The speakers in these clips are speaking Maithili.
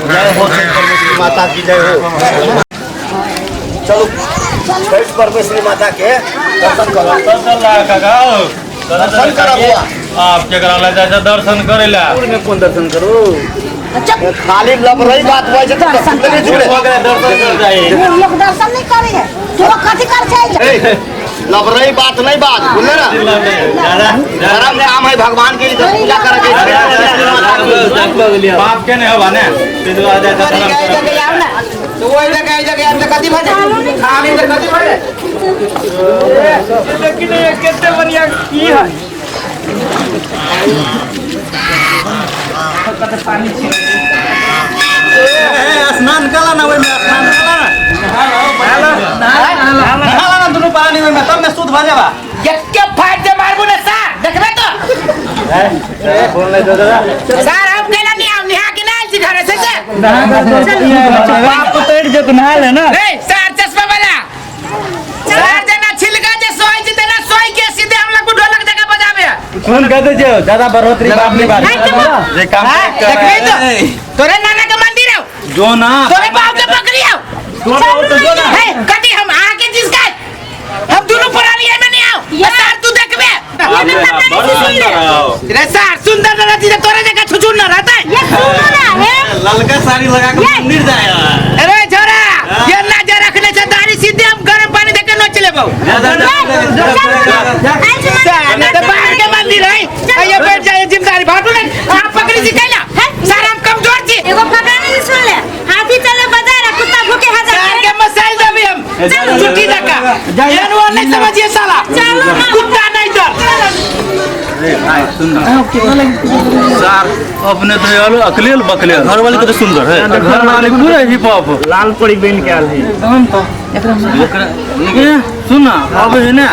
जय हो शंकर माता की जय हो। चलो छठ परमेश्वरी माता के दर्शन करो। दर्शन ला काका, दर्शन करो बुआ। आप केकरा ला जाइ छै दर्शन करै ला? में कोन दर्शन करू? खाली लबरई बात होइ छै तऽ दर्शन करै छै। दर्शन कर जाइ। लोग दर्शन नहीं करे है तो कथी कर छै? लबरई बात नहीं बात बुझले ना। धर्म काम है भगवान के लिए पूजा करे के। बाप के नहीं होबा ने सिधवा जाइ छै धर्म करे। तो ओहि जगह एहि जगह आबि तऽ कथी भऽ जाय खाली तऽ कथी भऽ जाय? देखी नहीं कते बढ़िया की है। स्नान कला ना ओहिमे, स्नान कला ना, नहा ना दुनू पानी ओहिमे, तब ने शुद्ध भऽ जेबा। एके फाट दे मारबू ने सार, देखबे तो सार। हम केला नहीं आउ नहा के नहीं आयल छी घरे से। बाप उतर जेत, नहा ले ना। ए सार, चश्मा वाला सार, जेना छिलका जे सोई छी तेना सोई के सीधे हम लोग ढोलक जगह बजाबे। सुन कह दे जो ज्यादा बढ़ोतरी बाप नहीं बात जे काम। देखबे तो तोरे नाना के मंदिर हो जो ना तोरे बाप के बकरी हो। जो तो जो ना हे कथी हम आके जिसका हम दोनों पुरानी है में नहीं आओ सार, तू देखबे। बड़ सुंदर हो। रे सार, सुंदर न रहती तो तोरे जगह छुछुर न रहता है। ये सुनो ना हे। ललका साड़ी लगा के मंदिर जाए। अरे छोरा, ये ना जे रखने से दाढ़ी सीधे हम गरम पानी देके नोच लेबो। सार नहीं तो बाहर के मंदिर है, ये बैठ जाए जिम्मेदारी बांटू नहीं आप पकड़ी जी कैला सार, हम कमजोर छी। एगो फकरा नहीं सुन ले, हाथी चले बाजार आ कुत्ता भूखे हजार। सार के मसाइल देबी हम छुट्टी दका ये वो नहीं समझिए साला कुत्ता नहीं डर। सर अपने तो यार अकलेल बकलेल, घर वाले के तो सुंदर है, घर वाले पूरा हिप हॉप लाल परी बन के आयल है। सुन ना, अब है ना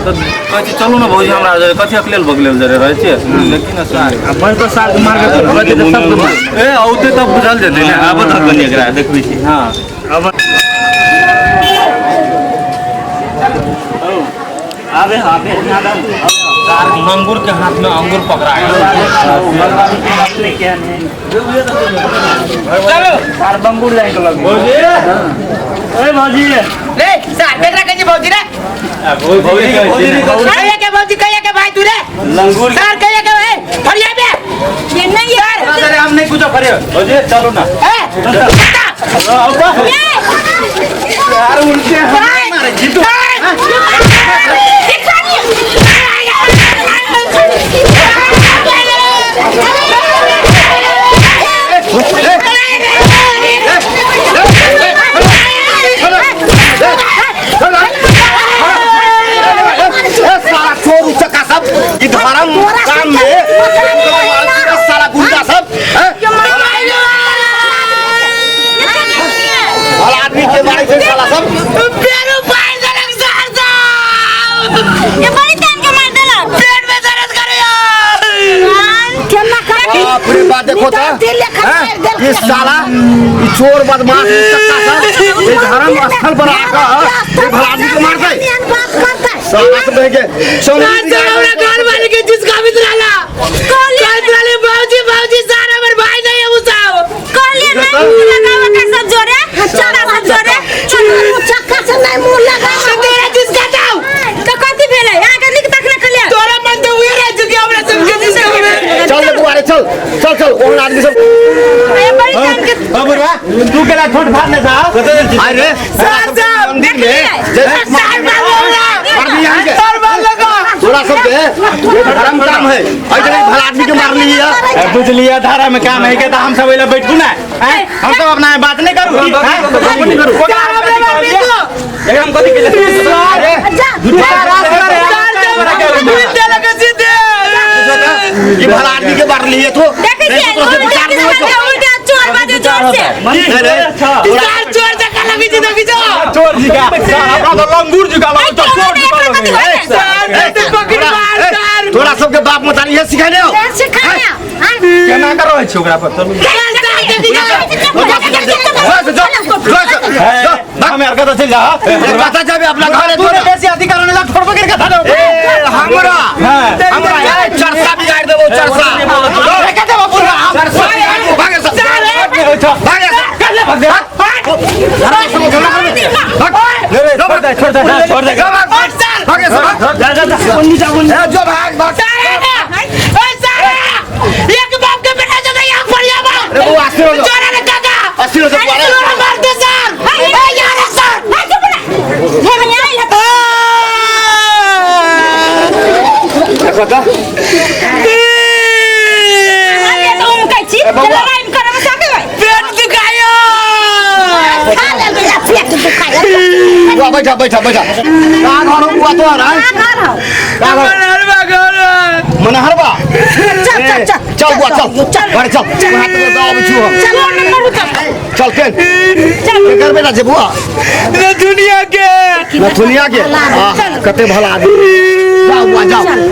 तो कहै छै चलू ना भौजी, हमरा कथी अकलेल बकलेल जरे रहै छियै लेकिन सर आ बस तो साल के मार के कहै छै सबके मार। ए औते तब बुझल जेतै ने, आब तऽ कनि एकरा देखबै छी। हां, अब आबे आबे। सर लंगूर के हाथ में अंगूर पकड़ा गया। चलो सार बंगुर जाए के लगे। भौजी। ओए भौजी। रे सार, केकरा कहै छी भौजी रे? भौजी कहै छी। कहिया के भौजी, कहिया के भाई तू रे? लंगूर। सार कहिया के भाई फरिया बे। ये नहीं है। अरे हम नहीं कुछ फरिया, भौजी चलू ना। ए कुत्ता। यार उनके हम मारे जीतू। ए साला चोर उचक्का सब, ई धर्म काम में साला गुंडा सब हैं? भला आदमी के मारे छै साला सब। पेरू पार देलक सार साहब। ये बड़ी तान के मार देलक। पेट में दर्द करे। केना कर? बाप रे बाप, देखो तो हैं? ये साला ई चोर बदमाश उचक्का सब ये धर्म स्थल पर आकर ये भला आदमी के मारते बात करता। साला सब के सार साहब, हमरा घर वाले के जिसका भी रहला कहत रहले भौजी भौजी, सार हमर भाई नहीं है उ साहब। कहलिए नहीं मुंह लगावे के, सब जोरे चक्का सब जोरे चक्का से नहीं मुंह लगावे। तो तोरा जिसका दाऊ तो कथी भेलै अहाँ के नीक तखने कहलिए? तोरा मन तो उहे रह चुकी हमरा सब के जिसका। चल रे बुआ रे, चल चल चल, ओहन आदमी सब। ए बड़ी तान के। बुढ़वा तू केला छोट भात ने साहब। आए रे सार साहब, मंदिर में जय सार बाबू हमरा मार दिया के सार बाल लगा। तोरा सब के ये धर्म काम है, ऐसे नहीं भला आदमी के मार लिया। बुझ लिया धारा में काम है के तो हम सब एला बैठू ना हैं? हम सब अपना बात नहीं करू हैं? सार हमरा मार दी तो। एकरा हम कथी के अरे जा। सार साहब दूध देलक सीधे। ये भला आदमी के मार लिए तो देखै छियै नहीं तो तोरा से विचार उल्टे नहीं होतो। उल्टे चोर बाजे जोर से। नहीं रे, तोरा सार चोर जका लगी छी देखी जो। चोर जी का हमरा तो लंगूर जी का लगो, चोर जी का लगो। सार से पकड़ मार सार। तोरा सबके बाप मतारी है सिखाने हो। सिखाया। केना कर रहै छै ओकरा पर चलू। सार सार देखी जो। हम यार कतऽ चलि जा। कतऽ जेबे अपना घरे? तू बेसी अधिकार ने छोड़ पकड़ के था। हमरा हमरा दे छोड़ दे छोड़ दे जा भाग और सर भाग ऐसे भाग जा जा जा उन्नी जा उन्नी ए जो भाग भाग सारे ना ओ सारे एक बाप के बेटा जो यहाँ पर बा अरे वो अस्थिर हो जाओ। जोरे रे काका अस्थिर हो जाओ, अरे अरे। तोरा मार दे सर ए यार सर चुप रह हे भैया आइल हतो। देखो तो अरे तो हम कहै छी ए, बौआ। लड़ाई में करब सके पेट दुखायो खा लेल गया पेट दुखायो बुआ बैठा बैठा बैठा का घर हो बुआ तोहर आय का घर हो का घर मनहरबा घर मनहरबा चल चल चल चल बुआ चल चल घरे चल हाथ में दवा अबै छी हम चल नंबर उतर चल केन केकर बेटा छै बुआ दुनिया के नथुनिया के भला आदमी। आह, कते भला आदमी जाओ बुआ जाओ।